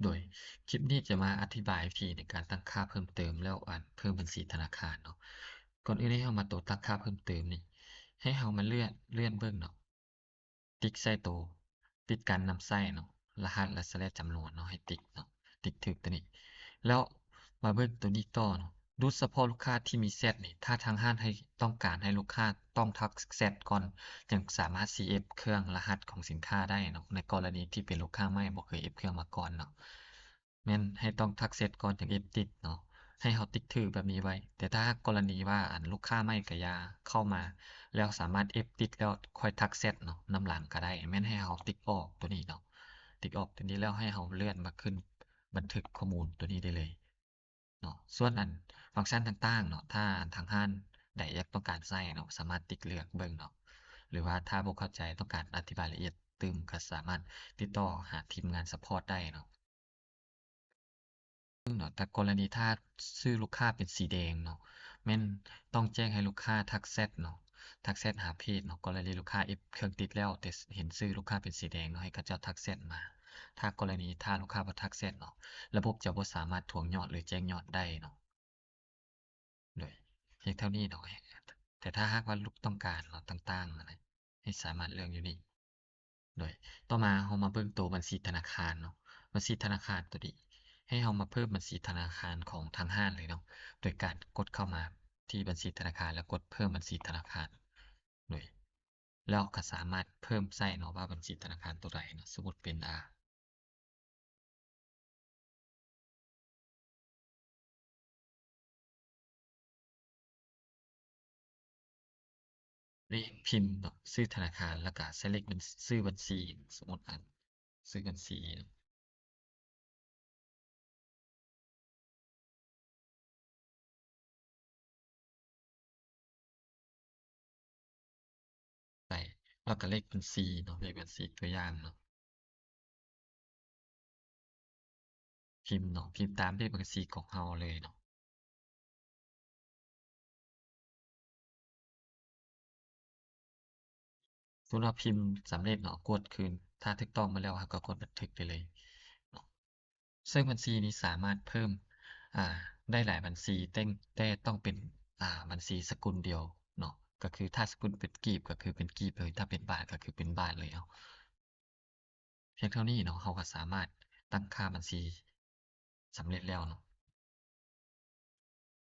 ໂດຍຄລິບນີ້ຈະມາອະທິບາຍວິທີໃນການຕັ້ງຄ່າເພີ່ມເຕີມ ແລ້ວອັນເພີ່ມບັນຊີທະນາຄານເນາະ. ກ່ອນອື່ນໃຫ້ເຮົາມາໂຕຕັ້ງຄ່າເພີ່ມເຕີມນີ້ ໃຫ້ເຮົາມາເລື່ອນ ເລື່ອນເບິ່ງເນາະ. ຕິກໃສ່ໂຕປິດການນຳໃຊ້ເນາະ, ລະຫັດ ແລະ ສະແລດຈຳນວນເນາະ, ໃຫ້ຕິກເນາະ, ຕິກຖືກໂຕນີ້. ແລ້ວມາເບິ່ງໂຕນີ້ຕໍ່ເນາະ, ດູດສະເພາະລູກຄ້າທີ່ມີແຊັດນີ້, ຖ້າທາງຮ້ານໃຫ້ ຕ້ອງການໃຫ້ລູກຄ້າຕ້ອງທັກແຊັດກ່ອນ ຈຶ່ງສາມາດຊີເອັຟເຄື່ອງລະຫັດຂອງສິນຄ້າໄດ້ເນາະ, ໃນກໍລະນີທີ່ເປັນລູກຄ້າໃໝ່ບໍ່ເຄີຍເອັຟເຄື່ອງມາກ່ອນເນາະ. ແມ່ນໃຫ້ຕ້ອງທັກແຊັດກ່ອນຈຶ່ງເອັຟຕິກເນາະ, ໃຫ້ເຮົາຕິກຖືກແບບນີ້ໄວ້. ແຕ່ຖ້າຫາກກໍລະນີວ່າ ອັນ ລູກຄ້າໃໝ່ກະຢ່າເຂົ້າມາ ແລ້ວສາມາດເອັຟຕິກແລ້ວຄ່ອຍທັກແຊັດເນາະ ນຳຫຼັງກະໄດ້, ແມ່ນໃຫ້ເຮົາຕິກອອກໂຕນີ້ເນາະ, ຕິກອອກໂຕນີ້ແລ້ວໃຫ້ເຮົາເລື່ອນມາຂຶ້ນບັນທຶກຂໍ້ມູນໂຕນີ້ໄດ້ເລີຍເນາະ. ສ່ວນອັນຟັງຊັນຕ່າງໆເນາະ, ຖ້າທາງຮ້ານໃດຢາກຕ້ອງການໃຊ້ເນາະ, ສາມາດຕິກເລືອກເບິ່ງເນາະ, ຫຼືວ່າຖ້າບໍ່ເຂົ້າໃຈຕ້ອງການອະທິບາຍລະອຽດຕື່ມ ກະສາມາດຕິດຕໍ່ຫາທີມງານຊັບພອດໄດ້ເນາະ. ເນາະ, ແຕ່ກໍລະນີຖ້າຊື່ລູກຄ້າເປັນສີແດງເນາະ, ແມ່ນຕ້ອງແຈ້ງໃຫ້ລູກຄ້າທັກແຊັດເນາະ, ທັກແຊັດຫາເພດເນາະ, ກໍລະນີລູກຄ້າເອັຟເຄື່ອງຕິກແລ້ວ ແຕ່ເຫັນຊື່ລູກຄ້າເປັນສີແດງເນາະ, ໃຫ້ເຂົາເຈົ້າທັກແຊັດມາ. ຖ້າກໍລະນີຖ້າລູກຄ້າບໍ່ທັກແຊັດເນາະ, ລະບົບຈະບໍ່ສາມາດທວງຍອດ ຫຼື ແຈ້ງຍອດໄດ້ເນາະ. ໂດຍພຽງເທົ່ານີ້ເນາະ, ແຕ່ຖ້າຫາກວ່າລູກຕ້ອງການເນາະ ຕ່າງໆ ຫັ້ນນະ ໃຫ້ສາມາດເລືອກຢູ່ນີ້. ໂດຍຕໍ່ມາເຮົາມາເບິ່ງໂຕບັນຊີທະນາຄານເນາະ, ບັນຊີທະນາຄານໂຕນີ້ ໃຫ້ເຮົາມາເພີ່ມບັນຊີທະນາຄານຂອງທາງຮ້ານເລີຍເນາະ, ໂດຍການກົດເຂົ້າມາທີ່ບັນຊີທະນາຄານ ແລ້ວກົດເພີ່ມບັນຊີທະນາຄານ. ໂດຍ ແລ້ວກໍສາມາດເພີ່ມໃສ່ເນາະ ວ່າບັນຊີທະນາຄານໂຕໃດເນາະ, ສົມມຸດເປັນ ອາ ເລກພິມເນາະ, ຊື່ທະນາຄານ ແລ້ວກະໃສ່ເລກບັນ ຊື່ບັນຊີ, ສົມມຸດ ອັນ ຊື່ບັນຊີເນາະ. ໄປ ແລ້ວກະເລກບັນຊີເນາະ, ເລກບັນຊີຕົວຢ່າງເນາະ, ພິມເນາະ, ພິມຕາມເລກບັນຊີຂອງເຮົາເລີຍເນາະ. ສົມມຸດວ່າພິມສຳເລັດເນາະ, ກວດຄືນ, ຖ້າຖືກຕ້ອງໝົດແລ້ວ ເຮົາກໍກວດບັນທຶກໄດ້ເລີຍເນາະ. ເຊິ່ງບັນຊີນີ້ສາມາດເພີ່ມ ອາ ໄດ້ຫຼາຍບັນຊີ, ແຕ່ ແຕ່ຕ້ອງເປັນ ອາ ບັນຊີສະກຸນດຽວເນາະ, ກໍຄືຖ້າສະກຸນເປັນກີບກໍຄືເປັນກີບເລີຍ, ຖ້າເປັນບາດກໍຄືເປັນບາດເລີຍເນາະ. ພຽງເທົ່ານີ້ເນາະ, ເຮົາກໍສາມາດຕັ້ງຄ່າບັນຊີສຳເລັດແລ້ວເນາະ.